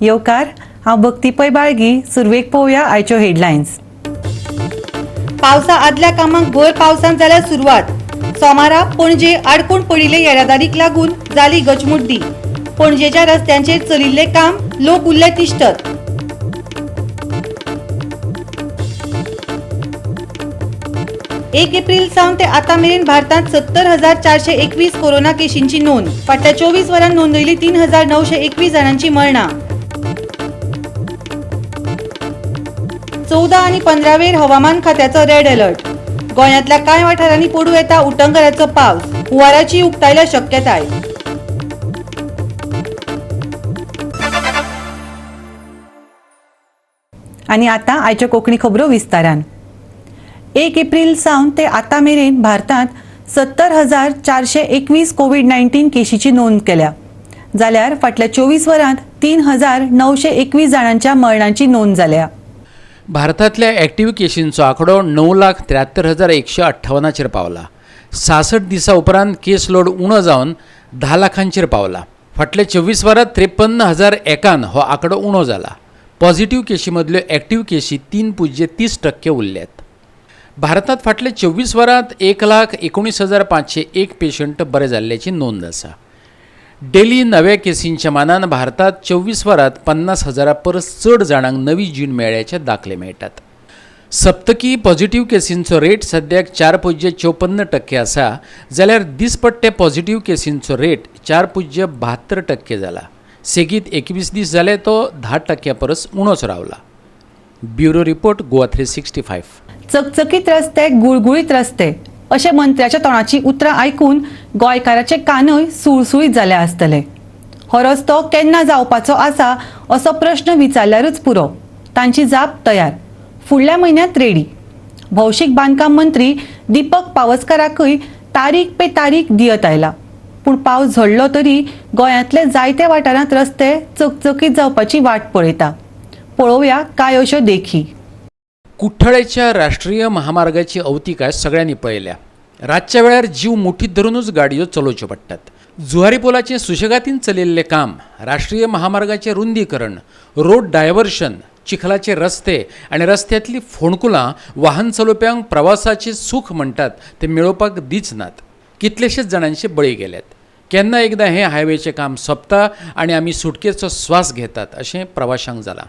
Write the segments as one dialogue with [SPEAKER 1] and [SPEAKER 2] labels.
[SPEAKER 1] येवकार. हांव भक्ती पै बाळगी. सुरवेक पळोवया आयच्यो हेडलायन्स.
[SPEAKER 2] पावसा आदल्या कामाक भर पावसान जाल्यार सुरवात. सोमारा पणजे आडकून पडिल्ले येरादारीक लागून जाली गचमुड्डी. पणजेच्या रस्त्यांचेर चलिल्लें काम, लोक उरले तिश्टत. 1 एप्रिल सावन ते आतां मेरेन भारतांत 70,421 कोरोना केशींची नोंद. फाटल्या 24 वरांत नोंदयली 3921 जाणांची मरणां. 14 आनी 15वेर हवामान खात्याचो रेड अलर्ट. गोंयांतल्या कांय वाठारांनी पडूं येता उटंगराचो पावस. हुंवाराची उक्तायल्या शक्यताय.
[SPEAKER 1] आनी आतां आयच्यो कोंकणी खबरो विस्तारान. 1 एप्रिल सावन ते आतां मेरेन भारतांत 70,421 कोवीड 19 केशीची नोंद केल्या, जाल्यार फाटल्या 24 वरांत 3921 जाणांच्या मरणाची नोंद जाल्या.
[SPEAKER 3] भारतांतल्या एक्टिव्ह केशींचो आंकडो 9,73,158चेर पावला. 66 दिसां उपरांत केस लोड उणो जावन 10 लाखांचेर पावला. फाटल्या 24 वरांत 53,001न हो आंकडो उणो जाला. पॉझिटिव्ह केशी मदल्यो एक्टिव्ह केशी 3.30% उरल्यात. भारतांत फाटल्या 24 वरांत 1,19,501 पेशंट बरे जाल्ल्याची नोंद आसा. डेली नव्या केसींच्या मानान भारतांत 24 वरांत 50 हजारा परस चड जाणांक नवी जीण मेळ्ळ्याचे दाखले मेळटात. सप्तकी पॉझिटिव्ह केसींचो रेट सद्याक 4.54% आसा, जाल्यार दिसपट्टे पॉझिटिव्ह केसींचो रेट 4.72% जाला. सेगीत 21 दीस जाले तो 10 टक्क्या परस उणोच रावला. Bureau report, Goa 365.
[SPEAKER 1] चकचकीत रस्ते, गुळगुळीत रस्ते अशें मंत्र्याच्या तोंडाची उतरां आयकून गोंयकाराचे कानय सुळसुळीत जाल्या आसतले. हो रस्तो केन्ना जावपाचो आसा असो प्रश्न विचारल्यारूच पुरो, तांची जाप तयार, फुडल्या म्हयन्यांत रेडी. भौशीक बांदकाम मंत्री दीपक पावसकाराकय तारीख पे तारीख दियत आयला, पूण पावस झडलो तरी गोंयांतले जायत्या वाठारांत रस्ते चकचकीत जावपाची वाट पळयता. पळोवया कांय अश्यो देखी.
[SPEAKER 3] कुठ्ठळेच्या राष्ट्रीय महामार्गाची अवतिकाय सगळ्यांनी पळयल्या. रातच्या वेळार जीव मुठीत धरूनच गाडयो चलोवच्यो पडटात. जुवारी पुलाचें सुशेगातीन चलिल्लें काम, राष्ट्रीय महामार्गाचें रुंदीकरण, रोड डायव्हर्शन, चिखलाचे रस्ते आनी रस्त्यांतलीं फोंडकुलां वाहन चलोवप्यांक प्रवासाचें सूख म्हणटात तें मेळोवपाक दीच नात. कितलेशेच जाणांचे बळी गेल्यात. केन्ना एकदां हें हायवेचें काम सोंपता आनी आमी सुटकेचो स्वास घेतात अशें प्रवाशांक जालां.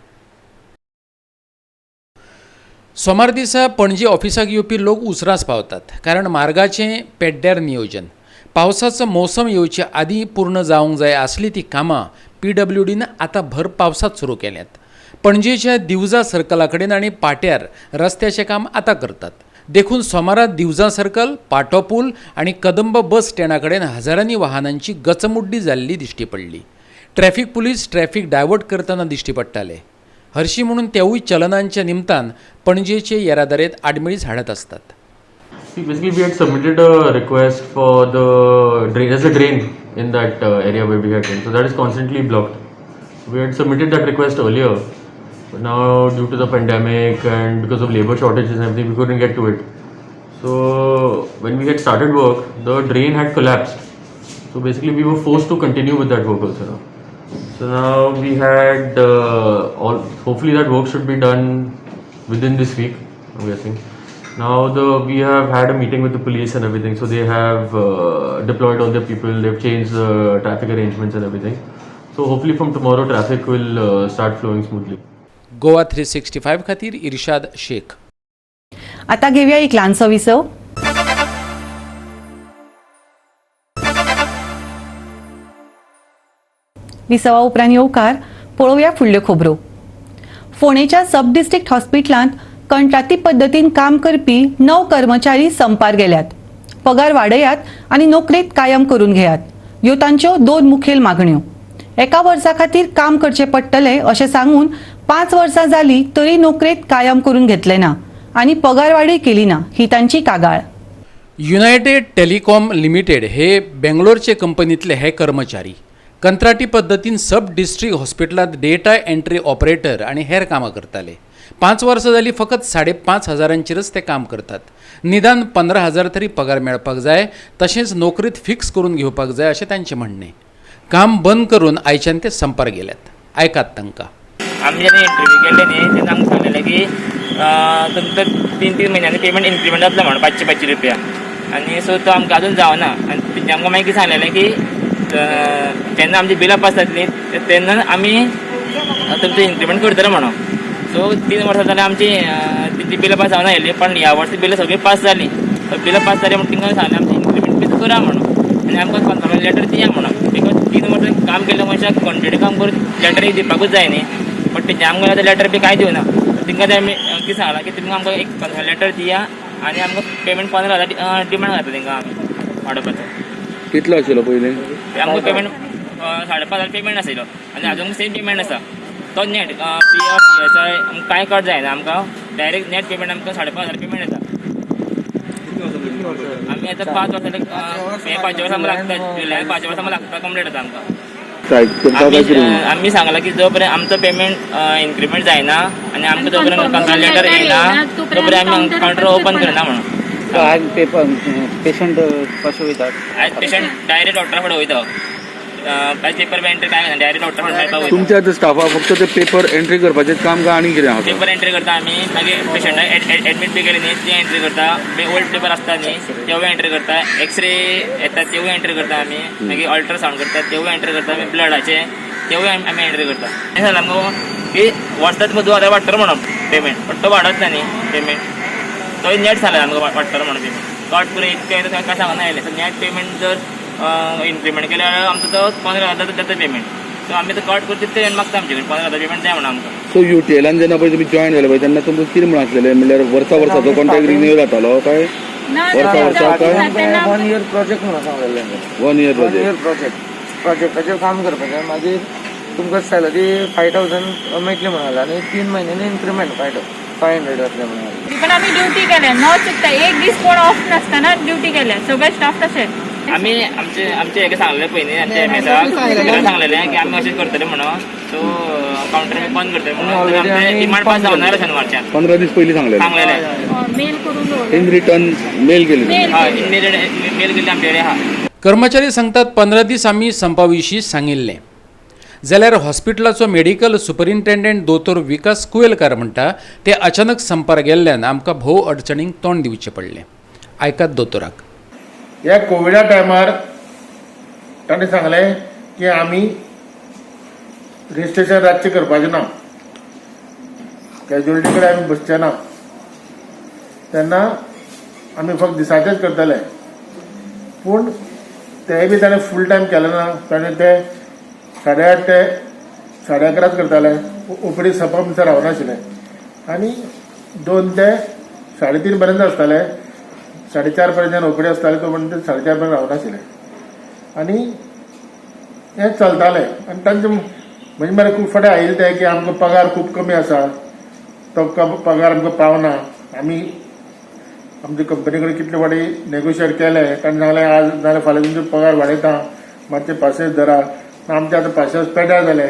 [SPEAKER 3] सोमार दिसा पणजे ऑफिसाक येवपी लोक उसरांच पावतात, कारण मार्गाचें पेड्ड्यार नियोजन. पावसाचो मोसम येवचे आदीं पूर्ण जावंक जाय आसली ती कामां पीडब्ल्यूडीन आतां भर पावसांत सुरू केल्यांत. पणजेच्या दिवजा सर्कला कडेन आनी पाट्यार रस्त्याचें काम आतां करतात, देखून सोमारा दिवजा सर्कल, पाटो पूल आनी कदंब बस स्टँडा कडेन हजारांनी वाहनांची गचमुड्डी जाल्ली दिश्टी पडली. ट्रॅफिक पुलीस ट्रॅफिक डायवर्ट करतना दिश्टी पडटाले. हरशी म्हणून तेवूय चलनांच्या निमतान पणजेचे येरादारेंत आडमेळीच हाडत आसतात.
[SPEAKER 4] See, basically, we had submitted a request for the drain. There's a drain in that area where we had drain, so that is constantly blocked. We had submitted that request earlier, but now due to the pandemic and because of labor shortages and everything, we couldn't get to it. So when we had started work, the drain had collapsed. So basically, we were forced to continue with that work also now. So now we had all. Hopefully, that work should be done within this week, I'm guessing. Now the we have had a meeting with the police and everything. So they have deployed all their people. They've changed the traffic arrangements and everything. So hopefully from tomorrow, traffic will start flowing smoothly.
[SPEAKER 3] Goa 365 खातीर इर्शाद शेख.
[SPEAKER 1] आता घेवया एक ल्हानसो विसव. विसवा उपरांत येवकार. पळोवया फुडल्यो खबरो. फोंडेच्या सब डिस्ट्रिक्ट हॉस्पिटलांत कंत्राटी पद्दतीन काम करपी णव कर्मचारी संपार गेल्यात. पगार वाडयात आनी नोकरेंत कायम करून घेयात, ह्यो तांच्यो दोन मुखेल मागण्यो. एका वर्सा खातीर काम करचें पडटलें अशें सांगून 5 वर्सां जालीं तरी नोकरेंत कायम करून घेतलें ना आनी पगारवाडूय केली ना, ही तांची कागाळ.
[SPEAKER 3] युनायटेड टेलिकॉम लिमिटेड हे बेंगलोरचे कंपनीतले हे कर्मचारी कंत्राटी पद्दतीन सब डिस्ट्रिक्ट हॉस्पिटलांत डेटा एंट्री ऑपरेटर आनी हेर कामां करताले. 5 वर्सां जालीं फकत 5,500 हजारांचेरच ते काम करतात. निदान 15,000 तरी पगार मेळपाक जाय, तशेंच नोकरीत फिक्स करून घेवपाक जाय अशें तांचें म्हणणें. काम बंद करून आयच्यान ते संपार गेल्यात. आयकात तांकां.
[SPEAKER 5] आमी जेन्ना इंटरव्यू केल्ले न्ही तेन्ना आमकां सांगलेलें की तुमकां 3-3 म्हयन्यांनी पेमेंट इन्क्रिमेंट जातलो म्हणून 500-500 रुपया आनी सो तो आमकां अजून जावना. आनी तेंच्या आमकां मागीर कितें सांगलेलें की जेन्ना आमची बिलां पास जातली तेन्ना आमी तुमचें इन्क्रिमेंट करतले म्हणून. सो 3 वर्सां जाल्यार आमची तेंची बिलां पास जावना आयिल्ली, पण ह्या वर्सा बिलां सगळीं पास जालीं. बिलां पास जालीं म्हणून तांकां सांगलें आमचें इन्क्रिमेंट बी करा म्हणून आनी आमकां कन्फर्म लेटर दिया म्हणून. Because 3 वर्सां काम केल्ल्या मनशाक कंटिन्यू काम करून लेटरूय दिवपाकूच जाय न्ही. बट तेंच्या आमकां आतां लेटर बी कांय दिवना. तांकां ते आमी कितें सांगलां की तुमकां आमकां एक कन्फर्म लेटर दिया आनी आमकां पेमेंट 15,000 डिमांड घातला तांकां आमी वाडोवपाचो.
[SPEAKER 6] कितलो आशिल्लो पयलीं?
[SPEAKER 5] आमकां पेमेंट 5,500 पेमेंट आशिल्लो आनी अजून सेम पेमेंट आसा. तो नेट पीएफ ESI आमकां कांय कट जायना, आमकां डायरेक्ट नेट पेमेंट आमकां 5,500 पेमेंट येता. आमी आतां 5 वर्सां, हे 5 वर्सां आमकां लागता, जुलय 5 वर्सां आमकां लागता कंप्लीट जाता आमकां. आमी सांगलां की जो पर्यंत आमचो पेमेंट इन्क्रिमेंट जायना आनी आमकां जो पर्यंत कन्फर्म लेटर येयना तो पर्यंत आमी कावंटर ओपन करना म्हणून.
[SPEAKER 7] आज पेपर पेशंट कशें वयतात?
[SPEAKER 5] आयज पेशंट डायरेक्ट डॉक्टरा फुडें वयता. आयज पेपर बी एंट्री कांय ना, डायरेक्ट डॉक्टरा फुडें मेळपाक वयता.
[SPEAKER 6] तुमच्या आतां स्टाफा फक्त ते पेपर एंट्री करपाचें काम काय आनी कितें आसा?
[SPEAKER 5] पेपर एंट्री करता आमी, मागीर पेशंटाक एडमीट बी केले न्ही ते एंट्री करता, ओल्ड पेपर आसता न्ही तेवूय एंट्री करता, एक्सरे येता तेवूय एंट्री करता आमी, मागीर अल्ट्रासावंड करता तेवूय एंट्री करता आमी, ब्लडाचे तेवूय आमी एंट्री करता. हें जालां मुगो की वर्साक तुमकां 2,000 वाडटलो म्हणून पेमेंट, पण तो वाडत ना न्ही पेमेंट, तो नेट सांगला आमकां वाडटलो म्हणून पेमेंट. कट करून इतकें येता काय सांगना आयलें. सो नेट पेमेंट जर इन्क्रिमेंट केल्यार आमचो तो 15,000 जाता पेमेंट. सो आमी तो कट करून तितकें मागता आमचे कडेन 15,000 पेमेंट जाय म्हणून आमकां.
[SPEAKER 6] सो युटीएलान जेन्ना पळय तुमी जॉयन जाले पळय तेन्ना तुमकां कितें म्हूण आसलेलें? म्हणल्यार वर्सा वर्साचो कॉन्ट्रॅक्ट रिन्यू जातालो काय वर्सा वर्सा काय
[SPEAKER 7] 1 इयर प्रोजेक्ट म्हणून सांगलेलें.
[SPEAKER 6] 1 इयर
[SPEAKER 7] 1
[SPEAKER 6] प्रोजेक्ट
[SPEAKER 7] इयर प्रोजेक्ट, प्रोजेक्टाचेर काम करपाचें, मागीर तुमकां सॅलरी 5,000 मेळटली म्हणाले आनी 3 म्हयन्यांनी इन्क्रिमेंट 500 जातलें म्हणाले.
[SPEAKER 8] पण आमी ड्युटी केल्या न चुकता, एक दीस कोण ऑफ नासतना ड्युटी केल्या, सगळे स्टाफ तशे.
[SPEAKER 5] आमी आमचे आमचे हेका सांगलेलें पयलीं आमच्या एमएसाक सांगलेलें की आमी अशें करतले म्हणून. सो कावंटर बंद करतले म्हणून आमचें डिमांड पास जावना जाल्यार शेनवारच्यान
[SPEAKER 6] 15 दीस पयलीं सांगलेलें.
[SPEAKER 5] सांगलेलें
[SPEAKER 8] मेल करून दवरलें.
[SPEAKER 6] इन रिटर्न मेल केली तुमी?
[SPEAKER 5] हय, मेल केल्ली आमचे कडेन आहा.
[SPEAKER 3] कर्मचारी सांगतात 15 दीस आमी संपा विशीं सांगिल्लें. जाल्यार हॉस्पिटलाचो मेडिकल सुपरिंटेंडंट दोतोर विकास कुवेलकार म्हणटा ते अचानक संपार गेल्ल्यान आमकां भोव अडचणींक तोंड दिवचें पडलें. आयकात दोतोराक.
[SPEAKER 9] ह्या कोविडा टायमार ताणें सांगलें की आमी रजिस्ट्रेशन रातचें करपाचें ना, कॅज्युअलिटी कडेन आमी बसचे ना, तेन्ना आमी फक्त दिसाचेच करतले. पूण तेंय बी ताणें फूल टायम केलें ना, ताणें ते 8:30 ते 11:30 करताले, ओपीडी सपा म्हणसर रावनाशिल्ले आनी 2 ते 3:30 पर्यंत आसताले, 4:30 पर्यंत ओपीडी आसताले, तो म्हणटा 4:30 पर्यंत रावनाशिल्ले आनी हें चलतालें. आनी तांचे म्हणजे मरे खूब फावटी आयिल्ले ते की आमकां पगार खूब कमी आसा, तो पगार आमकां पावना, आमी आमच्या कंपनी कडेन कितले फावटी नेगोशिएट केले, ताणें सांगलें आज नाजाल्यार फाल्यां तुमचो पगार वाडयता, मातशें पासियेंस धरा. आमचे आतां पासियेंस पेड्यार जाले,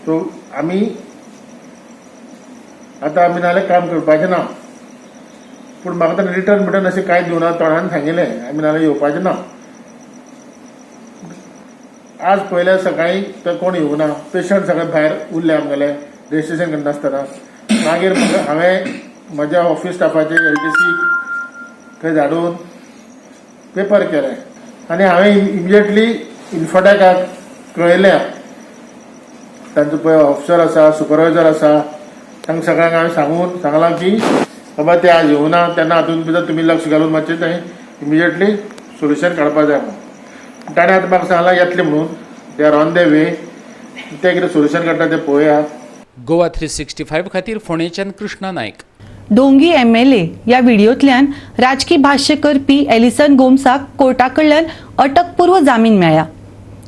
[SPEAKER 9] सो आमी आतां आमी नाजाल्यार काम करपाचें ना. पूण म्हाका ताणें रिटर्न बिटर्न अशें कांय दिवना, तोंडान सांगिल्लें आमी नाजाल्यार येवपाचें ना. आज पयल्या सकाळीं तर कोण येवना, पेशंट सगळे भायर उरले आमगेले रजिस्ट्रेशन करनासतना. मागीर हांवें म्हज्या ऑफिस स्टाफाचे LTC थंय धाडून पेपर केले आनी हांवें इमिजिएटली इन्फोटॅकाक कळयलें, तांचो पळय ऑफिसर आसा, सुपरवायजर आसा, तांकां सगळ्यांक हांवें सांगून सांगलां की बाबा ते आज येवना, तेन्ना हातूंत भितर तुमी लक्ष घालून मातशें थंय इमिजिएटली सोल्युशन काडपा जाय म्हणून. ताणें आतां म्हाका सांगलां येतलें म्हणून, they are on the way, ते कितें सोल्युशन काडटा तें पळोवया.
[SPEAKER 3] गोवा 365 खातीर फोंडेच्यान कृष्णा नायक.
[SPEAKER 1] डोंगी MLA ह्या व्हिडियोंतल्यान राजकी भाश्य करपी एलिसन गोम्साक कोर्टा कडल्यान अटकपूर्व जामीन मेळ्ळा.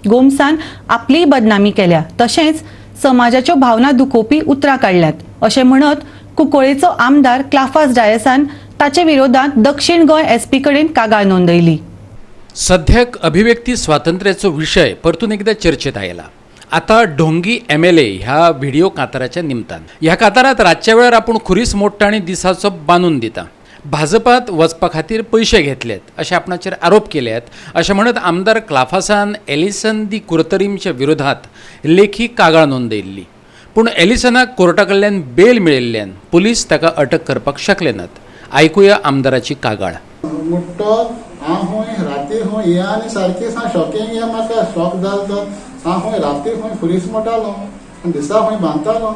[SPEAKER 1] गोम्सान आपलीय बदनामी केल्या, तशेंच समाजाच्यो भावना दुखोवपी उतरां काडल्यात अशें म्हणत कुंकळेचो आमदार क्लाफास डायसान ताचे विरोधात दक्षिण गोंय एसपी कडेन कागाळ नोंदयली.
[SPEAKER 3] सध्याक अभिव्यक्ती स्वातंत्र्याचो विशय परतून एकदा चर्चेत आयला. आता ढोंगी MLA ह्या व्हिडिओ काताराच्या निमतान. ह्या कातारात रातच्या वेळार आपूण खुरीस मोडटा आनी दिसाचो बांदून दिता. भाजपात वचपा खातीर पयशे घेतल्यात अशें आपणाचेर आरोप केल्यात अशें म्हणत आमदार क्लाफासान एलिसन दी कुरतरीमच्या विरोधात लेखी कागाळ नोंदयल्ली. पूण एलिसनाक कोर्टा कडल्यान बेल मेळिल्ल्यान पुलीस ताका अटक करपाक शकले नात. आयकुया आमदाराची कागाळ.
[SPEAKER 10] मुट्टो हांव खंय राती खंय हे आनी सारकी शॉकिंग हे म्हाका शॉक जालो तो हांव खंय राती खंय फुरीस मोडटालो आनी दिसा खंय बांदतालो.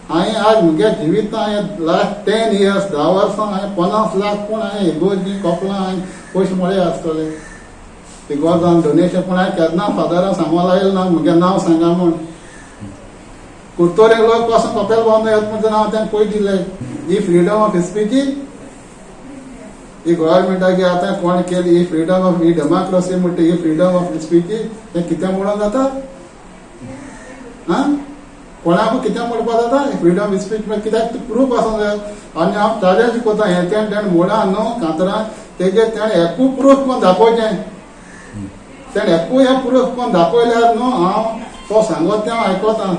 [SPEAKER 10] हांवें आज म्हज्या जिवितां हांवें लास्ट 10 इयर्स 10 वर्सां हांवें 50 लाख पूण हांवें इगोर्जी कोपलां हांवें पयशे मोडले आसतले इगोर्जान डोनेशन. पूण हांवें केन्ना फादरान सांगो लायलें ना म्हगें नांव सांगा म्हूण. कुर्तोरे लोक पासून कपेल बांदून येता म्हणून हांव तांकां पयशे दिले. ही फ्रिडम ऑफ स्पीच ही गव्हर्मेंटाक आतां कोण केली ही फ्रिडम ऑफ he democracy म्हणटा ही फ्रिडम ऑफ स्पीच हें कितें म्हणून जाता आं कोणाकूय कितें म्हणपा जाता फ्रिडम ऑफ स्पीच कित्याक प्रूफ आसूंक जाय. आनी हांव चॅलेंज करता हें तेणें तेणें मोडा न्हू कांतरां तेजेर तेणें एकूय प्रूफ कोण दाखोवचें तेणें एकूय हें प्रूफ कोण दाखयल्यार न्हू हांव तो सांगत तें हांव आयकता.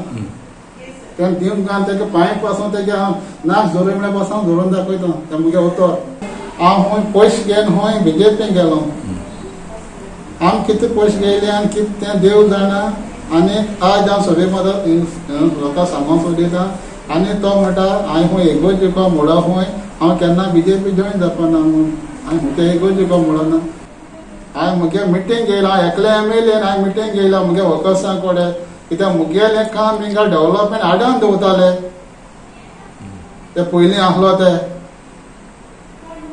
[SPEAKER 10] तेणें दिवंक तेजे पांय पासून तेजे हांव नाक जोर म्हळ्यार पासून जोडून दाखयता तें म्हगें उतर. हांव खंय पयशे घेवन खंय बीजेपी गेलो आम कितें पयशे घेयले आनी कितें तें देव जाणा. आनी आज हांव सगळे मदत लोकांक सांगूंक सोदिता. आनी तो म्हणटा हांवें खंय इगोर्जी को मोडा खंय हांव केन्ना बीजेपी जॉयन जावपा ना म्हूण हांवें म्हज्या इगोर्जी को मोडना. हांवें म्हगे मिटींग घेयला हांव एकले एम एल एन हांवें मिटींग घेयला म्हगे वर्कर्सां कडेन कित्याक मुगेलें काम हिंगा डेवलपमेंट आडावन दवरताले ते पयलीं आसलो ते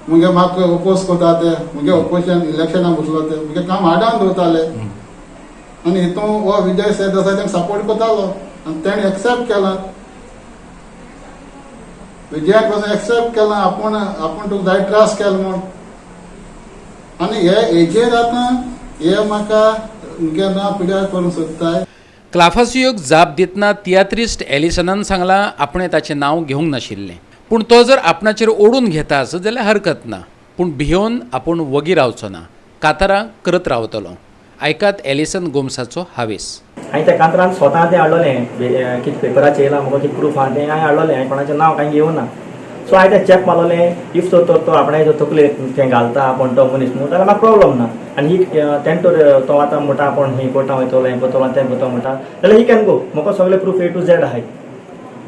[SPEAKER 10] मुगे म्हाका ओपोज करता ते मुगे ओपोजिशन इलेक्शनाक बसलो ते मुगे काम आडावन दवरताले. आनी हितून हो विजय सरदेसाय तांकां सपोर्ट करतालो आनी तेणें एक्सेप्ट केलां विजयाक पासून एक्सेप्ट केलां आपूण आपूण तुका जाय त्रास केलो म्हूण. आनी हे हेजेर आतां हे म्हाका मुगे नांव पिड्यार करूंक सोदताय.
[SPEAKER 3] क्लाफासियोक जाप दितना तियात्रिस्ट एलिसनान सांगलां आपणें ताचें नांव घेवंक नाशिल्लें, पूण तो जर आपणाचेर ओडून घेता आसत जाल्यार हरकत ना, पूण भियोवन आपूण वगी रावचो ना, कातारां करत रावतलो. आयकात एलिसन गोम्साचो हावेस.
[SPEAKER 11] हांवें त्या कांतरान स्वता तें हाडलोलें कितें पेपराचेर येयलां म्हाका कितें प्रूफ आहा तें हांवें हाडलोलें. हांवें कोणाचें नांव कांय घेवना. सो हांवें तें चॅक मारलोलें if तो तो आपणाचे तकलेर तें घालता आपूण तो मनीस न्हू जाल्यार म्हाका प्रॉब्लम ना. आनी ही तेणें तर तो आतां म्हणटा आपूण खंय कोर्टां वयतलो हें करतलो तें करतलो म्हणटा जाल्यार he can go. म्हाका सगळें प्रूफ ए टू झॅड आहाय.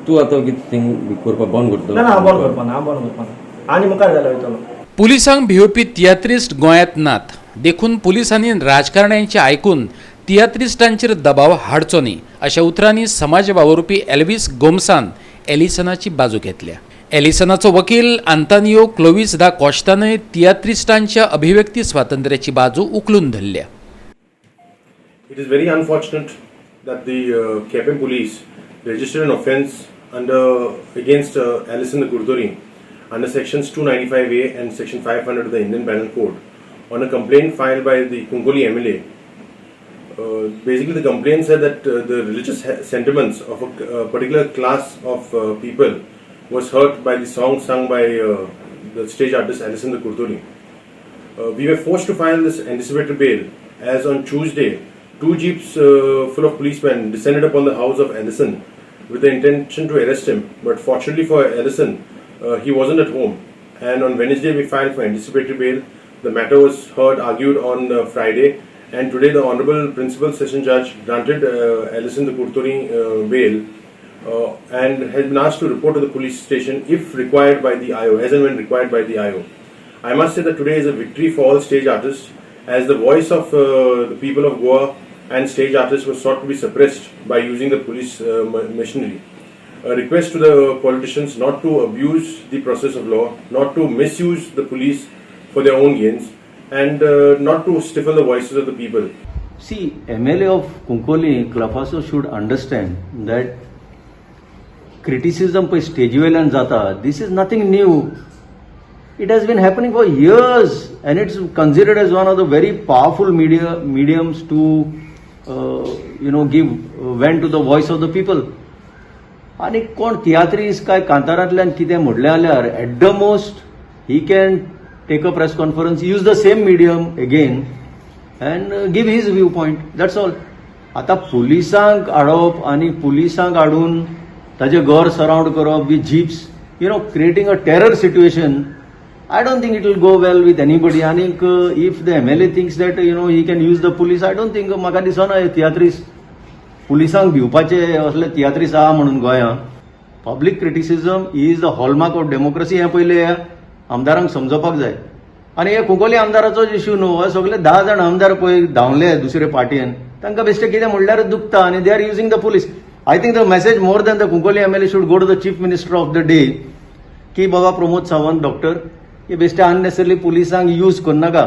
[SPEAKER 12] तूं आतां कितें करपाक बंद करतलो?
[SPEAKER 11] ना हांव बंद करपाना, हांव बंद करपाना आनी मुखार जाल्यार वयतलो.
[SPEAKER 3] पुलिसांक भियोवपी तियात्रिस्ट गोंयांत नात, देखून पुलिसांनी राजकारण्यांचें आयकून तियात्रिस्टांचेर दबाव हाडचो न्ही अशा उतरांनी समाज वावुरपी एल्वीस गोम्सान एलिसनाची बाजू घेतल्या. एलिसनाचो वकील आंतानियो क्लोवीस दा कॉश्तानय तियात्रिस्टांच्या अभिव्यक्ती स्वातंत्र्याची बाजू उखलून धरल्या.
[SPEAKER 13] It is very unfortunate that the Quepem police registered an offence against Alison de Curtorim under sections 295A and section 500 of the Indian Penal Code on a complaint filed by the Cuncolim MLA. Basically, the complaint said that the religious sentiments of a particular class of people was hurt by the song sung by the stage artist Alison de Curtorim. We were forced to file this anticipatory bail as on Tuesday, 2 jeeps full of policemen descended upon the house of Alison with the intention to arrest him. But fortunately for Alison, he wasn't at home. And on Wednesday, we filed for anticipatory bail. The matter was heard, argued on Friday, and today the Honorable Principal Session Judge granted Alison de Curtorim bail and has been asked to report to the police station if required by the IO, as and when required by the IO. I must say that today is a victory for all stage artists, as the voice of the people of Goa and stage artists was sought to be suppressed by using the police machinery. A request to the politicians not to abuse the process of law, not to misuse the police for their own gains, and not to stifle the voices of the people.
[SPEAKER 14] See, MLA of Cuncolim, Clafasio should understand that criticism पळय स्टेजीवेल्यान जाता, this is nothing new. It has been happening for years and it's considered as one of the very powerful mediums to give vent to the voice of the people. आनी कोण तियात्रीस काय कांतारांतल्यान कितें म्हणलें जाल्यार at the most he can take a press conference, use the same medium again and give his view point, that's all. आतां पुलिसांक हाडप आनी पुलिसांक हाडून ताजें घर सरावंड करप with jeeps. you know, creating a terror situation, I don't think it will go well with anybody. आनीक if the MLA thinks that, you know, he can use the police, I don't think, म्हाका दिसना तियात्रीस पुलिसांक भिवपाचे असले तियात्रीस आहा म्हणून गोंयांत. Public criticism is the hallmark of democracy हें पयलें ह्या आमदारांक समजोवपाक जाय. आनी हे कुंकळ्ळी आमदाराचोच इश्यू न्हू, हे सगळे 10 जाण आमदार पळय धांवले दुसरे पार्टयेन, तांकां बेश्टे कितें म्हणल्यारच दुखता आनी they are using the police. I think the message more than the Cuncolim MLA should go to the chief minister of the day की बाबा प्रमोद सावंत डॉक्टर हे बेश्टे अननेसेसरली पुलिसांक यूज करनाका.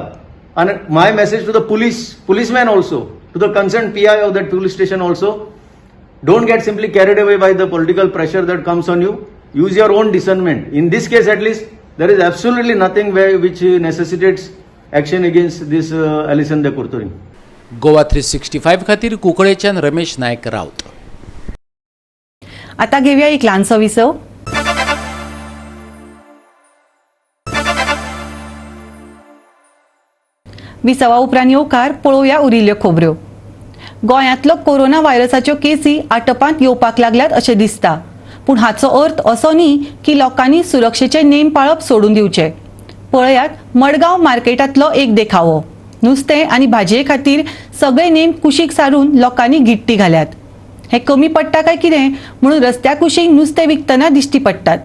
[SPEAKER 14] आनी my message to the police, policeman also, to the concern PI of that police station also, don't get simply carried away by the political pressure that comes on you. Use your own discernment. In this case at least, there is absolutely nothing which necessitates action against this Alison de Curtorim.
[SPEAKER 3] Goa 365 खातीर कुंकळेच्यान रमेश नायक राऊत.
[SPEAKER 1] आता घेऊया एक ल्हानसो विसव. विसवा उपरांत येवकार पळोवया उरिल्ल्यो खबऱ्यो. गोंयांतलो कोरोना व्हायरसाच्यो केसी आटपांत येवपाक लागल्यात अशें दिसता, पूण हाचो अर्थ असो न्ही की लोकांनी सुरक्षेचे नेम पाळप सोडून दिवचे. पळयात मडगांव मार्केटांतलो एक देखावो. नुस्तें आनी भाजये खातीर सगळे नेम कुशीक सारून लोकांनी गिट्टी घाल्यात. हे कमी पडटा काय कितें म्हणून रस्त्या कुशीक नुस्तें विकतना दिश्टी पडटात.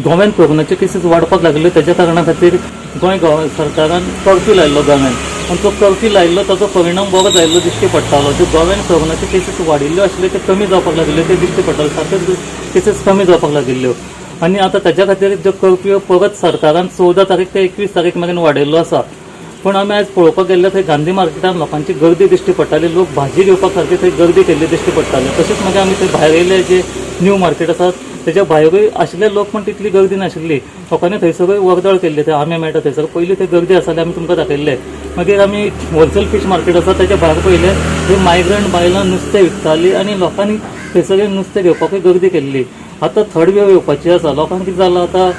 [SPEAKER 15] गोव्यान कोरोनाचे केसीस वाडपाक लागले, ताच्या कारणा खातीर गोंय सरकारान कर्फ्यू लायल्लो गोव्यान, आनी तो कर्फ्यू लायल्लो ताचो परिणाम बरो जाल्लो दिश्टी पडटालो. ज्यो गोव्यान कोरोनाचे केसीस वाडिल्ल्यो आशिल्ल्यो ते कमी जावपाक लागिल्ल्यो ते दिश्टी पडटाले, सारक्यो केसीस कमी जावपाक लागिल्ल्यो. आनी आतां ताच्या खातीर जो कर्फ्यू परत सरकारान 14 तारीख ते 21 तारीख मेरेन वाडयल्लो आसा. पूण आमी आयज पळोवपाक गेल्ले थंय गांधी मार्केटान लोकांची गर्दी दिश्टी पडटाली, लोक भाजी घेवपाक सारकी थंय गर्दी केल्ली दिश्टी पडटाली. तशेंच मागीर आमी थंय भायर येयले, जे न्यू मार्केट आसा तेच्या भायरूय आशिल्ले लोक, पण तितली गर्दी नाशिल्ली. लोकांनी थंयसरूय वर्दळ केल्ली, थंय आमे मेळटा थंयसर पयलीं थंय गर्दी आसताली, आमी तुमकां दाखयल्ले. मागीर आमी होलसेल फीश मार्केट आसा तेच्या भायर पयलें, थंय मायग्रंट बायलां नुस्तें विकतालीं आनी लोकांनी थंयसर नुस्तें घेवपाकूय गर्दी केल्ली. आतां थर्ड वेव येवपाची आसा. लोकांक कितें जालां आतां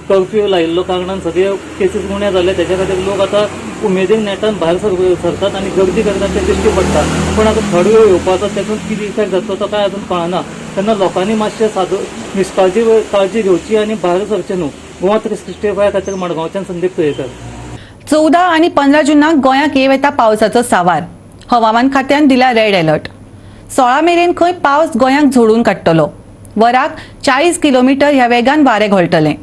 [SPEAKER 15] कर्फ्यू लायिल्लो कारणान सगळे केसीस उणे जाले, तेच्या खातीर लोक आतां उमेदीन नेटान भायर सरतात आनी गर्दी करतात ते दिश्टी पडटा. पूण आतां थर्ड वेव येवपाचो तातूंत कितें इफेक्ट जातलो तो कांय अजून कळना. तेन्ना लोकांनी मातशें सादो निश्काळजी काळजी घेवची आनी भायर सरचें न्हू. गोवा 365 खातीर मडगांवच्यान संदीप तुयेकर.
[SPEAKER 1] 14 आनी 15 जूनाक गोंयाक येव येता पावसाचो सावार. हवामान खात्यान दिला रेड अलर्ट. 16 मेरेन खंय पावस गोंयाक झोडून काडटलो. वराक 40 किलोमिटर ह्या वेगान वारें घोळटलें.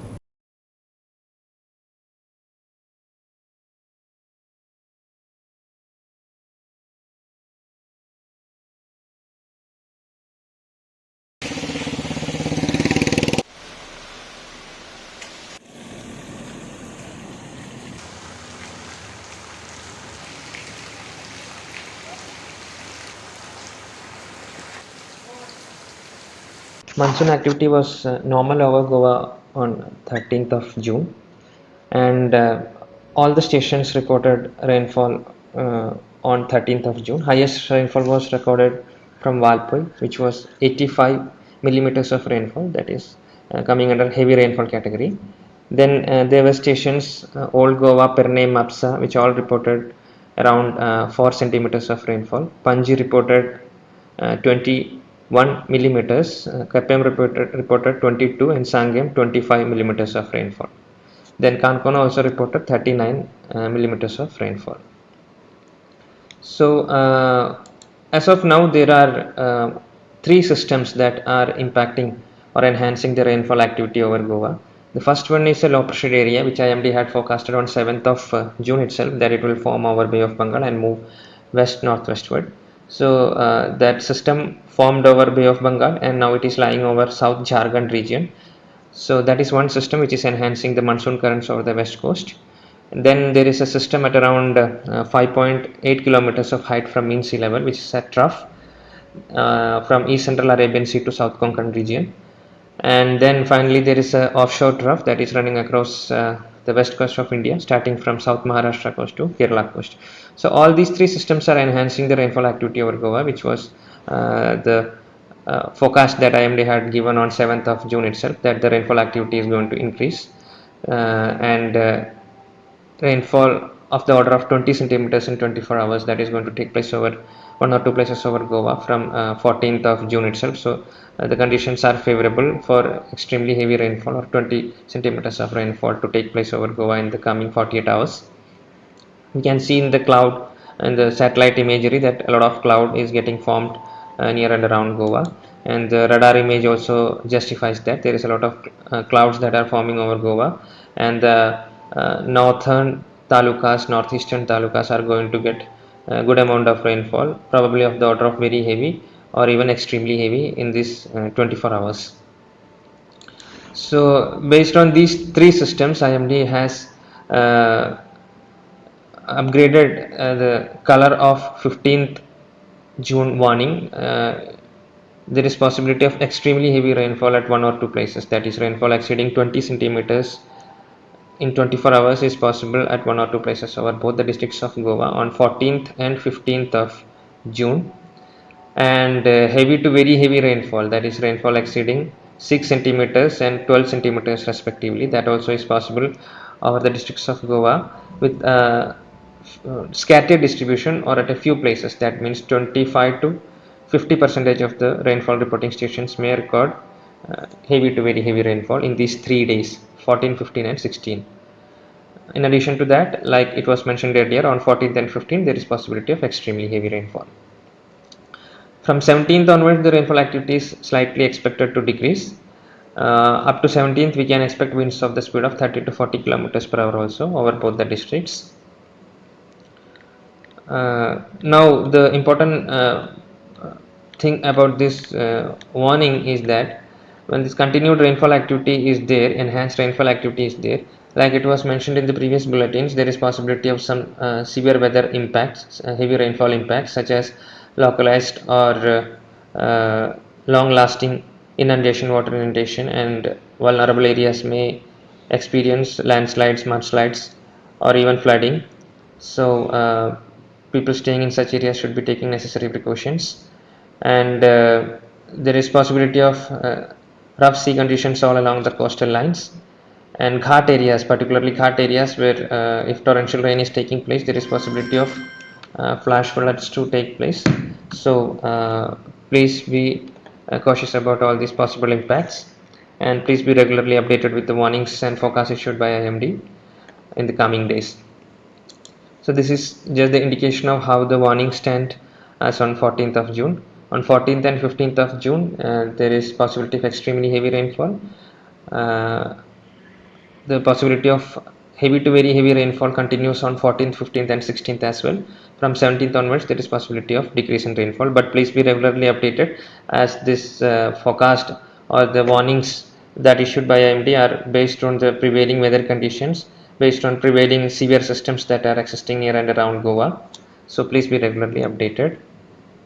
[SPEAKER 16] Monsoon activity was normal over Goa on 13th of June, and all the stations reported rainfall on 13th of June. Highest rainfall was recorded from Valpoi, which was 85 millimeters of rainfall, that is coming under heavy rainfall category. Then there were stations Old Goa, Pernem, Mapsa, which all reported around 4 centimeters of rainfall. Panji reported 21 millimeters, Quepem reported 22 and Sangem 25 millimeters of rainfall. Then Kankona also reported 39 millimeters of rainfall. So as of now there are three systems that are impacting or enhancing the rainfall activity over Goa. The first one is a low pressure area which IMD had forecasted on 7th of June itself, that it will form over Bay of Bengal and move west northwestward. So that system formed over Bay of Bengal and now it is lying over South Jharkhand region. So that is one system which is enhancing the monsoon currents over the west coast. And then there is a system at around 5.8 kilometers of height from mean sea level, which is a trough from East Central Arabian Sea to South Konkan region. And then finally there is an offshore trough that is running across the west coast of India, starting from South Maharashtra coast to Kerala coast. So all these three systems are enhancing the rainfall activity over Goa, which was the forecast that IMD had given on 7th of June itself, that the rainfall activity is going to increase and rainfall of the order of 20 centimeters in 24 hours that is going to take place over one or two places over Goa from 14th of June itself. So the conditions are favorable for extremely heavy rainfall or 20 centimeters of rainfall to take place over Goa in the coming 48 hours. We can see in the cloud and the satellite imagery that a lot of cloud is getting formed near and around Goa, and the radar image also justifies that there is a lot of clouds that are forming over Goa, and the northern talukas, northeastern talukas are going to get a good amount of rainfall, probably of the order of very heavy or even extremely heavy in this 24 hours. So based on these three systems, IMD has upgraded the color of 15th June warning. There is possibility of extremely heavy rainfall at one or two places, that is rainfall exceeding 20 centimeters in 24 hours is possible at one or two places over both the districts of Goa on 14th and 15th of June, and heavy to very heavy rainfall, that is rainfall exceeding 6 centimeters and 12 centimeters respectively, that also is possible over the districts of Goa with scattered distribution or at a few places. That means 25 to 50% of the rainfall reporting stations may record heavy to very heavy rainfall in these 3 days, 14, 15 and 16. In addition to that, like it was mentioned earlier, on 14th and 15th there is possibility of extremely heavy rainfall. From 17th onwards, the rainfall activity is slightly expected to decrease. Up to 17th, we can expect winds of the speed of 30 to 40 kilometers per hour also over both the districts. Now, the important thing about this warning is that when this continued rainfall activity is there, enhanced rainfall activity is there, like it was mentioned in the previous bulletins, there is possibility of some severe weather impacts, heavy rainfall impacts such as localized or long-lasting inundation, water inundation, and vulnerable areas may experience landslides, mudslides, or even flooding. So people staying in such areas should be taking necessary precautions, and there is possibility of rough sea conditions all along the coastal lines and ghat areas, particularly ghat areas where if torrential rain is taking place, there is possibility of flash floods to take place. So please be cautious about all these possible impacts, and please be regularly updated with the warnings and forecasts issued by IMD in the coming days. So this is just the indication of how the warnings stand as on 14th of June. On 14th and 15th of June, there is possibility of extremely heavy rainfall. The possibility of heavy to very heavy rainfall continues on 14th, 15th and 16th as well. From 17th onwards, there is possibility of decrease in rainfall, but please be regularly updated as this forecast or the warnings that issued by IMD are based on the prevailing weather conditions, based on prevailing severe systems that are existing near and around Goa. So please be regularly updated.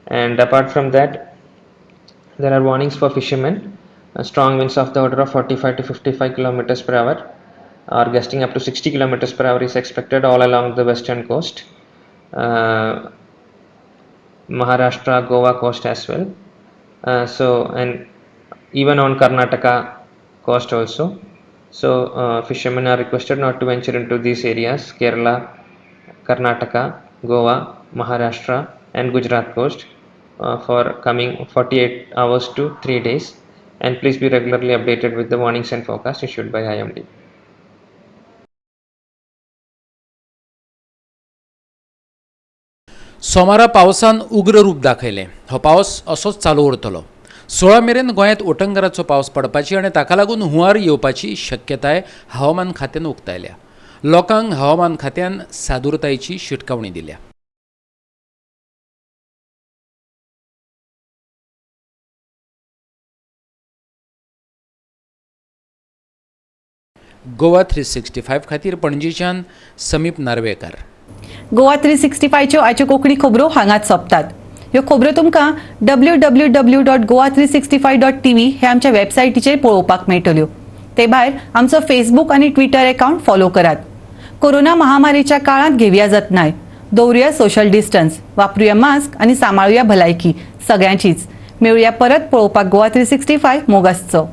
[SPEAKER 16] And apart from that, there are warnings for fishermen. Strong winds of the order of 45 to 55 kilometers per hour or gusting up to 60 kilometers per hour is expected all along the western coast, Maharashtra, Goa coast as well. And even on Karnataka coast also. So fishermen are requested not to venture into these areas: Kerala, Karnataka, Goa, Maharashtra and Gujarat coast for coming 48 hours to 3 days, and please be regularly updated with the warnings and forecasts issued by IMD.
[SPEAKER 3] सोमारा पावसान उग्र रूप दाखयलें. हो पावस असोच चालू उरतलो. 16 मेरेन गोंयांत उटंगराचो पावस पडपाची आनी ताका लागून हुंवार येवपाची शक्यताय हवामान खात्यान उक्तायल्या. लोकांक हवामान खात्यान सादुरतायेची शिटकावणी दिल्या. गोवा 365 खातीर पणजीच्यान समीप नार्वेकर.
[SPEAKER 1] गोवा 365च्यो आयच्यो कोंकणी खबरो हांगाच सोंपतात. ह्यो खबरो तुमकां www.goa365.tv हे आमच्या वेबसायटीचेर पळोवपाक मेळटल्यो. ते भायर आमचो फेसबूक आनी ट्विटर अकाउंट फॉलो करात. कोरोना महामारीच्या काळांत घेवया जतनाय, दवरुया सोशल डिस्टन्स, वापरुया मास्क आनी सांबाळुया भलायकी सगळ्यांचीच. मेळुया परत पळोवपाक गोवा 365 मोगासचो.